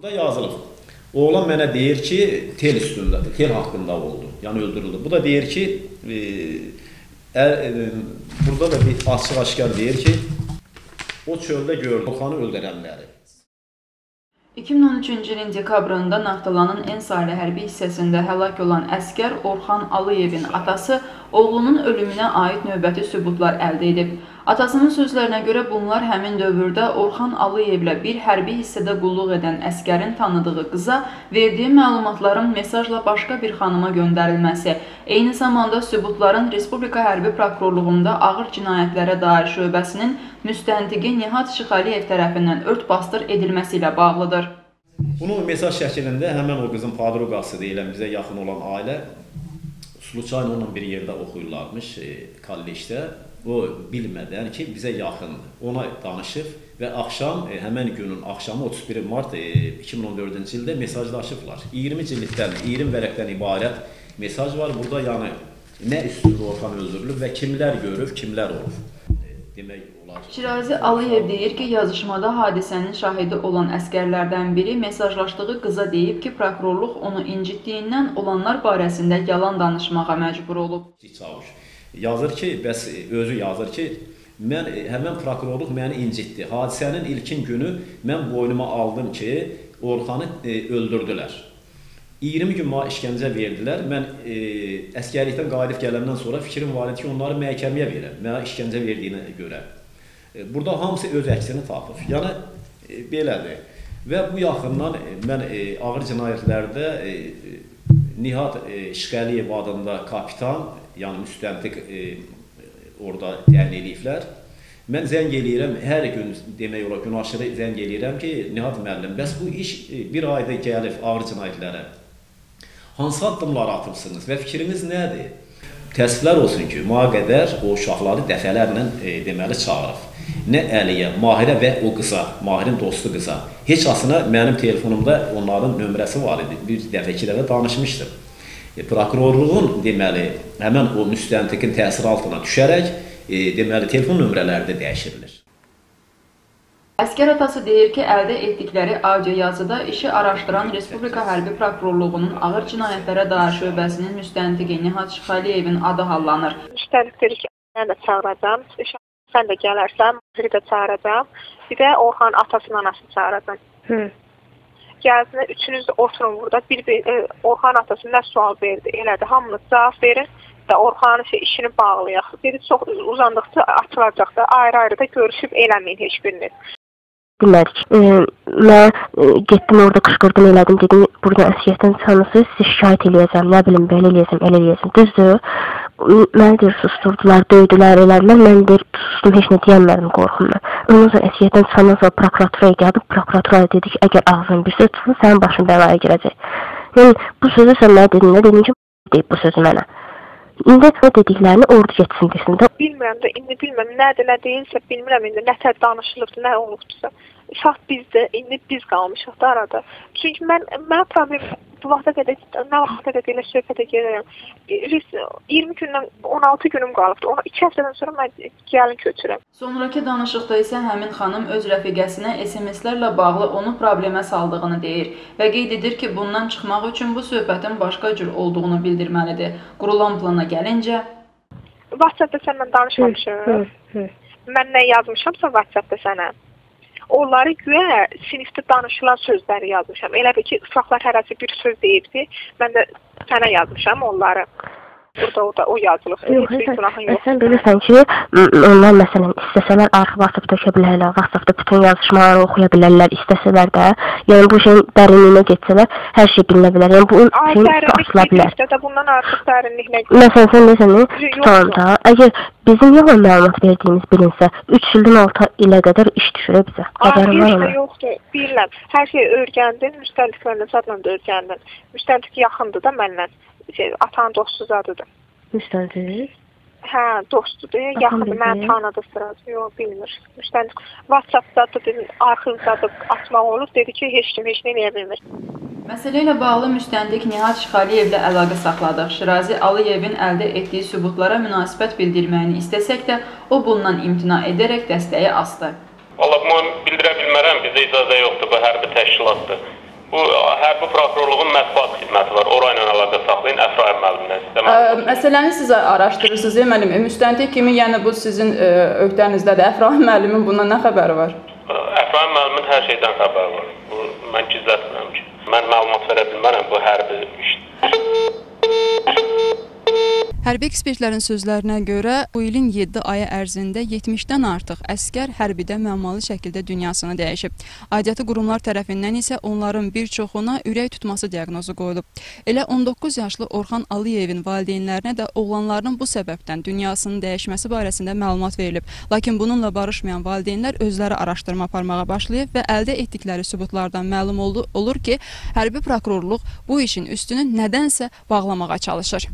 Burada yazılıb. Oğlan mənə deyir ki, tel üstündədir, tel haqqında oldu, yəni öldürüldü. Bu da deyir ki, burada da bir açıq-aşkar deyir ki, o çöldə gördü Orxanı öldürənləri. 2013-cü ilin dekabrında Naftalanın En saylı hərbi hissəsində həlak olan əskər Orxan Alıyevin atası oğlunun ölümünə aid növbəti sübutlar əldə edib. Atasının sözlərinə görə bunlar həmin dövrdə Orxan Alıyevlə bir hərbi hissədə qulluq edən əskərin tanıdığı qıza verdiyi məlumatların mesajla başqa bir xanıma göndərilməsi, eyni zamanda sübutların Respublika Hərbi Prokurorluğunda ağır cinayətlərə dair şöbəsinin müstəntiqi Nihat Şıxəliyev tərəfindən ört-basdır edilməsi ilə bağlıdır. Bunu mesaj şəklində həmən o qızın padruqası deyilən bizə yaxın olan ailə Sluçayla onunla bir yerdə oxuyurlarmış kollecdə. O bilmədən ki, bizə yaxındır. Ona danışıb və axşam, həmən günün axşamı 31 mart 2014-cü ildə mesajlaşıblar. 20 cilddən, 20 vərəqdən ibarət mesaj var. Burada yəni nə üstündə Orxan öldürülüb və kimlər görüb, kimlər olub. Demək olar. Şirazi Alıyev deyir ki, yazışmada hadisənin şahidi olan əskərlərdən biri mesajlaşdığı qıza deyib ki, prokurorluq onu incitdiyindən olanlar barəsində yalan danışmağa məcbur olub. Çavuş yazır ki, bəs özü yazır ki, mən həmən prokurorluq məni incitdi. Hadisənin ilkin günü mən boynuma aldım ki, Orxanı öldürdülər. 20 gün mənə işgəncə verdilər. Mən əskərlikdən qayıdıb gələndən sonra fikrim var idi ki, onları məhkəməyə verəm, mənə işgəncə verdiyinə görə. Burada hamısı öz əksini tapır. Yəni, belədir. Və bu yaxından mən ağır cinayətlərdə Nihat Şıxəliyev adında kapitan, yəni müstəntiq orada təyin eləyiblər. Mən zəng eləyirəm, hər gün demək olar, gün aşırı zəng eləyirəm ki, Nihat müəllim, bəs bu iş bir ayda gəlib ağır cinayətlərə. Hansı addımlar atırsınız və fikriniz nədir? Təəssüflər olsun ki, mənə qədər o uşaqları dəfələrlə deməli çağırıb. Nə Əliyə, Mahirə və o qıza, Mahirin dostu qıza. Heç aslında mənim telefonumda onların nömrəsi var idi. Bir dəfə, iki dəfə danışmışdım. Prokurorluğun deməli, həmən o müstəntiqin təsiri altına düşərək deməli, telefon nömrələri də dəyişirilir. Əskər atası deyir ki, əldə etdikləri audio yazıda işi araşdıran Respublika Hərbi Prokurorluğunun ağır cinayətlərə dair şöbəsinin müstəntiqi Nihat Şıxəliyevin adı hallanır. Müstəntiq deyir ki, mən də çağıracam, sən də gələrsən, Mahiri də çağıracam, bir də Orxanın atasını, anasını çağıracam. Gəlsinə üçünüz də oturun burada, Orxan atası nə sual verdi, elədi, hamınız cavab verin və Orxanın işini bağlayaq. Dedi, çox uzandıqca açılacaq da, ayrı-ayrı da görüşüb eləməyin heç biriniz. Bilmədik. Mən getdim orada qışqırdım, elədim, dedim, buradan əskiyyətdən çıxanısı sizi şikayət eləyəcəm, nə bilim, belə eləyəcəm, elə eləyəcəm. Düzdür, məni deyir, susturdular, döydülər, elədilər, mən deyir, sustum, heç nə deyəmədim qorxumdan. Ondan sonra əskiyyətdən çıxandan sonra prokuraturaya gəldim, prokuraturaya dedi ki, əgər ağzın bir söz çıxsa, sənin başın bəlaya girəcək. Yəni, bu sözü sən mənə dedin, nə dedin ki, deyib bu sözü mənə. İndi o dediklərini ordu getsin desin də. Bilmirəm də, indi bilmirəm, nədir, nə deyilsə, bilmirəm indi, nə tər danışılıbdır, nə olubdursa. Uşaq bizdir, indi biz qalmışıq da arada. Çünki mən problem bu vaxta qədər, nə vaxta qədər elə söhbətə gəlirəm. 20 gündən 16 günüm qalıbdır. 2 həftədən sonra mən gəlin köçürəm. Sonraki danışıqda isə həmin xanım öz rəfiqəsinə SMS-lərlə bağlı onu problemə saldığını deyir və qeyd edir ki, bundan çıxmaq üçün bu söhbətin başqa cür olduğunu bildirməlidir. Qurulan plana gəlincə... WhatsApp-da sənlə danışmamışım. Mən nə yazmışamsa WhatsApp-da sənə. Onları güya sinifdə danışılan sözləri yazmışam. Elə bil ki, uşaqlar hərəsi bir söz deyibdi. Mən də sənə yazmışam onları. Burada o da o yazılıbdır. Yox, sən bilirsən ki, onlar məsələn istəsələr arxiv açıb tökə bilərlər, WhatsApp-da bütün yazışmaları oxuya bilərlər, istəsələr də. Yəni bu şeyin dərinliyinə getsələr, hər şey bilinə bilər. Yəni bu şeyin üstü açıla bilər. Də bundan artıq dərinlik nə? Məsələn, sən deyirsən, tutan da, əgər bizim yalan məlumat verdiyimiz bilinsə, 3 ildən 6 ilə qədər iş düşürə bizə. Xəbərin var mı? Yoxdur, bilirəm. Hər şeyi öyrəndin, müstəntiqlərlə zadla da öyrəndin. Müstəntiq yaxındır da məndən. Atanın dostu zadıdır. Müstəntiq? Hə, dostudur, yaxındır, məni tanıdı sırası, yox, bilmir. Müstəntiq WhatsApp-da dedim, arxivdə açmaq olur, dedi ki, heç kim heç nə eləyə bilmir. Məsələ ilə bağlı müstəntiq Nihat Şıxəliyevlə əlaqə saxladıq. Şirazi Alıyevin əldə etdiyi sübutlara münasibət bildirməyini istəsək də, o bundan imtina edərək dəstəyi asdı. Valla, bunu bildirə bilmərəm, bizə icazə yoxdur, bu hərbi təşkilatdır. Bu hərbi prokurorluğun mətbuat xidməti var. Orayla əlaqə saxlayın, Əfrahim müəllimlə sizə məlumat. Məsələni siz araşdırırsınız, müəllim. Müstəntiq kimi, yəni bu sizin öhdənizdədir. Əfrahim müəllimin bundan nə xəbəri var? Əfrahim müəllimin hər şeydən xəbəri var. Bu mən gizlətmirəm ki. Mən məlumat verə bilmərəm, bu hərbi işdir. Hərbi ekspertlərin sözlərinə görə bu ilin 7 ayı ərzində 70-dən artıq əskər hərbidə müəmmalı şəkildə dünyasını dəyişib. Aidiyyatı qurumlar tərəfindən isə onların bir çoxuna ürək tutması diaqnozu qoyulub. Elə 19 yaşlı Orxan Aliyevin valideynlərinə də oğlanlarının bu səbəbdən dünyasının dəyişməsi barəsində məlumat verilib. Lakin bununla barışmayan valideynlər özləri araşdırma aparmağa başlayıb və əldə etdikləri sübutlardan məlum olur ki, hərbi prokurorluq bu işin üstünü nədənsə bağlamağa çalışır.